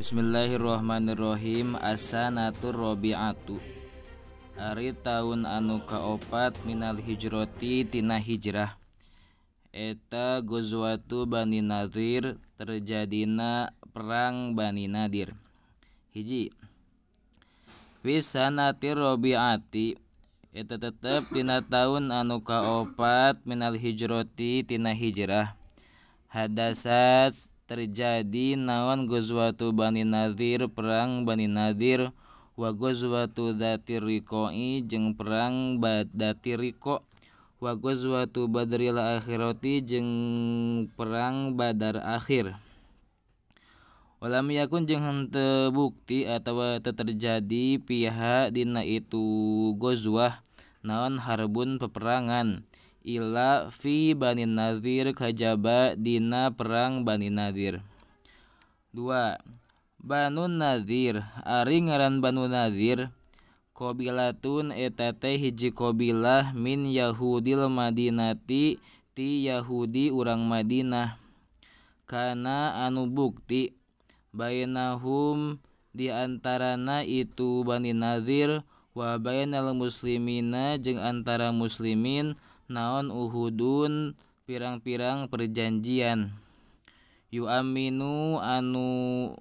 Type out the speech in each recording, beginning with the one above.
Bismillahirrahmanirrahim. As-sanatur rabi'atu, ari taun anu kaopat minal hijrati tina hijrah. Eta Ghazwatu Bani Nadir, terjadina perang Bani Nadir. Hiji, fi sanatir rabi'ati, eta tetep dina taun anu kaopat minal hijrati tina hijrah. Hadasat, terjadi naon Ghazwatu Bani Nadir, perang Bani Nadir, wa Ghazwatu Dzatir Riqa'i jeung perang Dzatir Riqa, wa Ghazwatu Badril Akhirati jeung perang Badar akhir. Walam yakun jeung henteu bukti atawa teu terjadi piha dina itu ghazwah naon harbun peperangan illa fi Bani Nadir kajaba dina perang Bani Nadir. 2. Banu Nadir, ari ngaran Banu Nadir qabilatun eta teh hiji qabilah min Yahudil Madinati ti Yahudi urang Madinah. Kana anu bukti bainahum di antarana itu Bani Nadir wa bainal muslimina jeung antara muslimin naon uhudun pirang-pirang perjanjian yu'aminu anu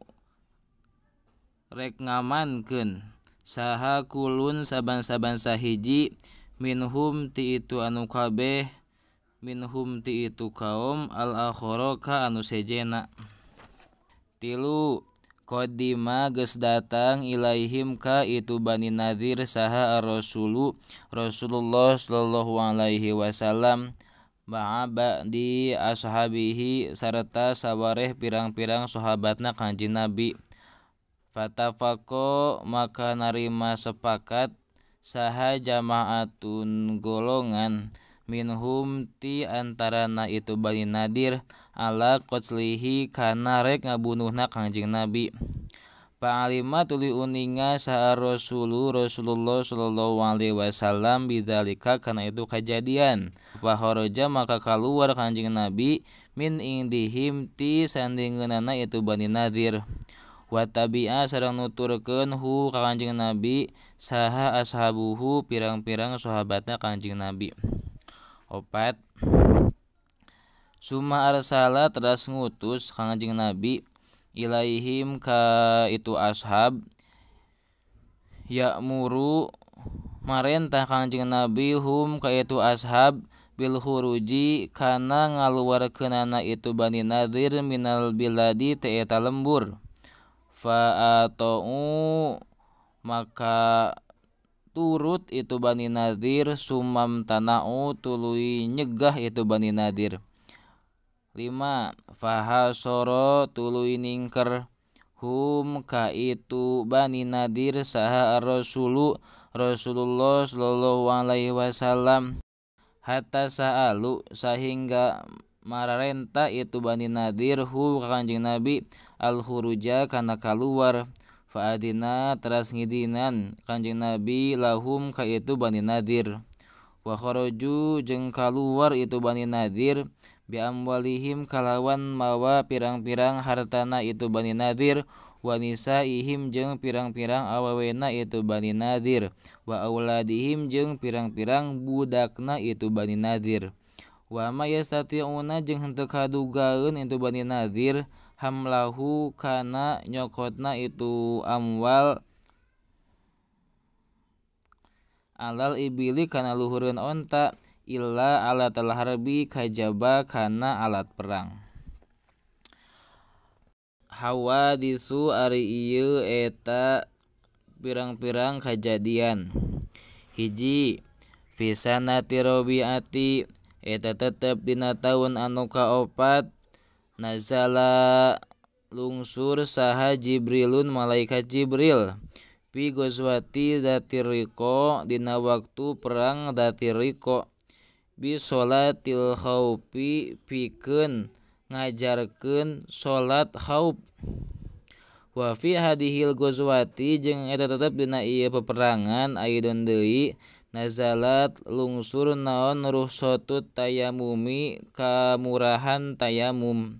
rek ngamankeun saha kulun saban-saban sahiji minhum ti itu anu kabeh minhum ti itu kaum al-akhara ka anu sejena. 3. Qadima geus datang ilaihim ka itu Bani Nadir saha ar-rasulu Rasulullah sallallahu alaihi wasallam ma'a ba'di ashabihi sarta sawareh pirang-pirang sahabatna Kanjeng Nabi. Fatafaqo maka narima sepakat saha jama'atun golongan minhum ti antarana itu Bani Nadir ala qatlihi kana rek ngabunuhna Kanjeng Nabi. Fa'alima tuluy uninga saha rasulu Rasulullah sallallahu alaihi wasallam bidzalika kana itu kajadian. Fa kharaja maka kaluar Kanjeng Nabi min indihim ti sandingeunana itu Bani Nadir. Wa tabi'a sareng nuturkeun hu ka Kanjeng Nabi saha ashabuhu pirang-pirang sahabatna Kanjeng Nabi. 4. Suma arsala teras ngutus Kanjeng Nabi ilaihim ka itu ashab ya'muru marentah Kanjeng Nabi hum ka itu ashab bil khuruji kana ngaluarkeunana itu Bani Nadir minal biladi teh eta lembur. Fa'atau maka turut itu Bani Nadir sumam tana'u tuluy nyegah itu Bani Nadir. 5. Fahasoro tuluy ningker hum ka itu Bani Nadir saha ar-rasulu Rasulullah sallallahu alaihi wasallam hatta sa'alu sahingga mararenta itu Bani Nadir hu ka Kanjeng Nabi al-khuruja kana kaluar. Fa'adina teras ngidinan Kanjeng Nabi lahum ka itu Bani Nadir. Wa kharaju jeung kaluar itu Bani Nadir bi amwalihim kalawan mawa pirang-pirang hartana itu Bani Nadir wa nisaihim jeung pirang-pirang awewena itu Bani Nadir wa auladihim jeung pirang-pirang budakna itu Bani Nadir. Wa ma yastati'una jeung henteu kadugaeun itu Bani Nadir hamlahu kana nyokotna itu amwal alal ibili kana luhureun onta illa alatal harbi kajaba kana alat perang. Hawaditsu ari ieu eta pirang-pirang kajadian. 1. Fi sanati rabi'ati eta tetep dina taun anu kaopat nazala lungsur saha Jibrilun malaikat Jibril fi ghazwati Dzatir Riqa dina waktu perang Dzatir Riqa bi sholatil khaufi pikeun ngajarkeun salat khauf. Wa fi hadhil ghazwati jeung eta tetep dina ieu peperangan aidon deui nazalat lungsur naon ruhsatut tayamumi kamurahan tayamum.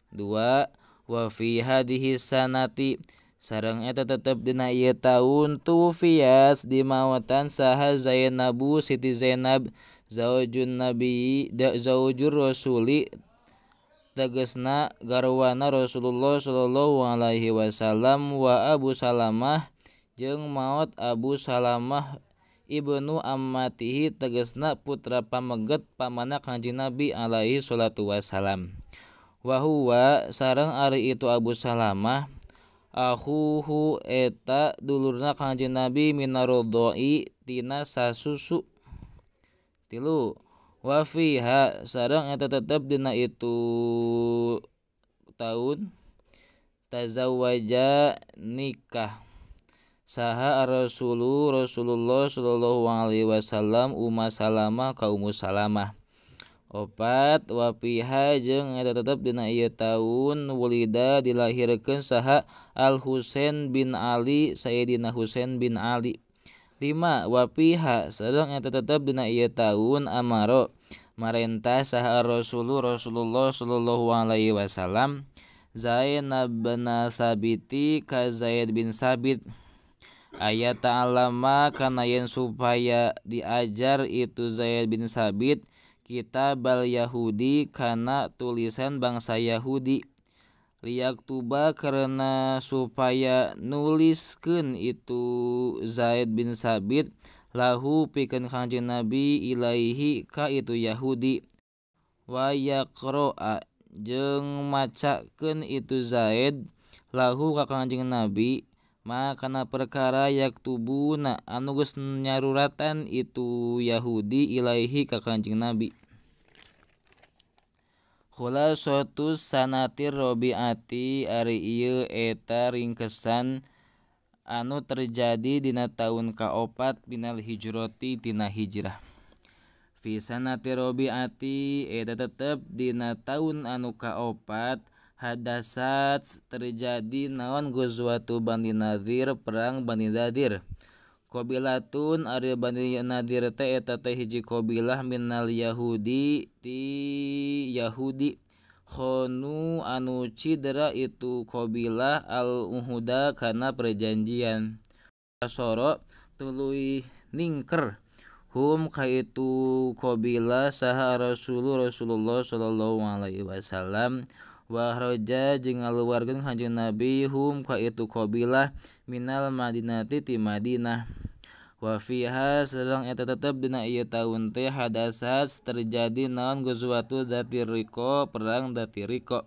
2. Wa fi hadhihi sanati sareng eta tetep dina ieu taun tuwfiyat dimaotan saha Zainabu Siti Zainab zaujun nabi zaujur rasuli tegasna garwana Rasulullah sallallahu alaihi wasallam wa Abu Salamah jeung maot Abu Salamah ibnu ammatihi tegasna putra pameget pamana Kangjeng Nabi alaihi salatu wasalam. Wa huwa sareng ari itu Abu Salamah akhuhu eta dulurna Kangjeng Nabi minarodoi tina sasusu. 3 wa fiha sareng eta tetep dina itu taun tazawwaja nikah saha Rasulullah sallallahu alaihi wasallam Umma Salamah ka Ummu Salamah. 4 wa fiha jeung eta tetep dina ieu taun wulida dilahirkeun saha Al Husain bin Ali Sayyidina Husain bin Ali. 5 wa fiha sareng eta tetep dina ieu taun amaro marentah saha Rasulullah sallallahu alaihi wasallam Zainab bin Sabiti ka Zaid bin Sabit aya ta'alama kana yen supaya diajar itu Zaid bin Sabit kitabal Yahudi kana tulisan bangsa Yahudi liyaktuba karena supaya nuliskeun itu Zaid bin Sabit lahu pikeun Kangjeng Nabi ilaihi ka itu Yahudi wa yaqra'a jeung macakeun itu Zaid lahu ka Kangjeng Nabi ma kana perkara yaktubuna anu geus nyaruratan itu Yahudi ilaihi ka Kangjeng Nabi. Khulasatu sanatir robiati ari ieu eta ringkesan anu terjadi dina taun kaopat minal hijrati tina hijrah. Fi sanati robiati eta tetep dina taun anu kaopat hadasat terjadi naon ghazwatu Bani Nadir perang Bani Nadir. Qabilatun ari Bani Nadir teh eta teh hiji qabilah minal Yahudi ti Yahudi khonu anu cidera itu qabilah al uhuda kana perjanjian. Soro tuluy ningker hum ka itu qabilah saha Rasulullah sallallahu alaihi wasallam wa kharaja jeung ngaluarkeun Kanjeng Nabi hum ka itu qabilah minal Madinati ti Madinah. Wa fiha sareng eta tetep dina ieu taun teh hadasat terjadi naon ghazwatu Dzatir Riqa perang Dzatir Riqa.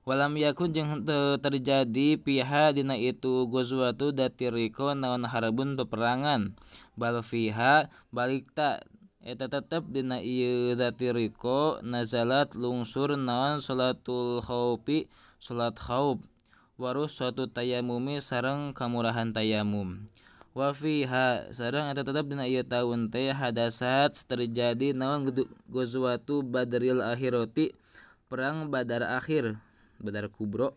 Walam yakun jeung terjadi piha dina itu ghazwatu Dzatir Riqa naon harbun peperangan bal fiha balikta eta tetep dina ieu Dzatir Riqa nazalat lungsur naon salatul khaufi salat khauf warus suatu tayamumi sareng kamurahan tayamum. Wa fiha sareng eta tetep dina ieu taun teh hadasat terjadi naon ghazwatu Badril akhirati perang Badar akhir Badar kubro.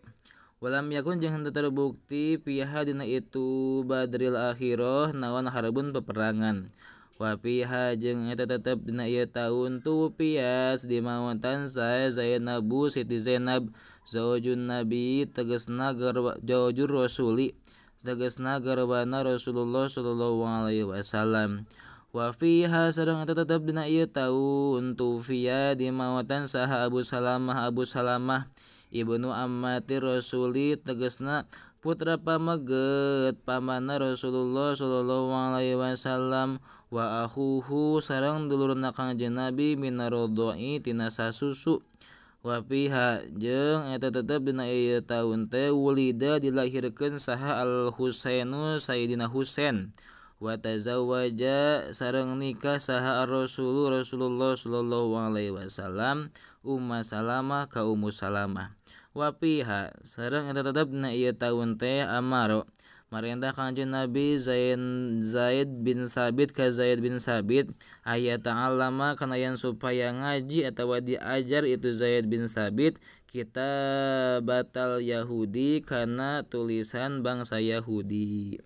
Walam yakun jeung henteu terbukti piha dina itu Badril akhirah naon harbun peperangan. Wa fiha jeung eta tetep dina ieu taun tupias dimaotan sae Zainabu Siti Zainab zaujun Nabi tegasna zaujur Rasuli tegasna garwana Rasulullah sallallahu alaihi wasallam. Wa fiha sareng eta tetep dina ieu taun tufiya dimaotan saha Abu Salamah ibnu ammati Rasuli tegasna putra pameget pamana Rasulullah sallallahu alaihi wasallam wa akhuhu sareng dulurna Kangjeng Nabi minarodoi tina sasusu. Wa fiha jeung eta tetep dina ieu taun teh wulida dilahirkeun saha Al Husainu Sayyidina Husain. Wa tazawwaja sareng nikah saha Rasulullah sallallahu alaihi wasallam Umma Salamah ka Ummu Salamah. Wa fiha sareng eta tetep dina ieu taun teh amaro marentah Kangjeng Nabi Zaid bin Sabit ka Zaid bin Sabit aya ta'allama kana yen supaya ngaji atawa diajar itu Zaid bin Sabit kita batal Yahudi kana tulisan bangsa Yahudi.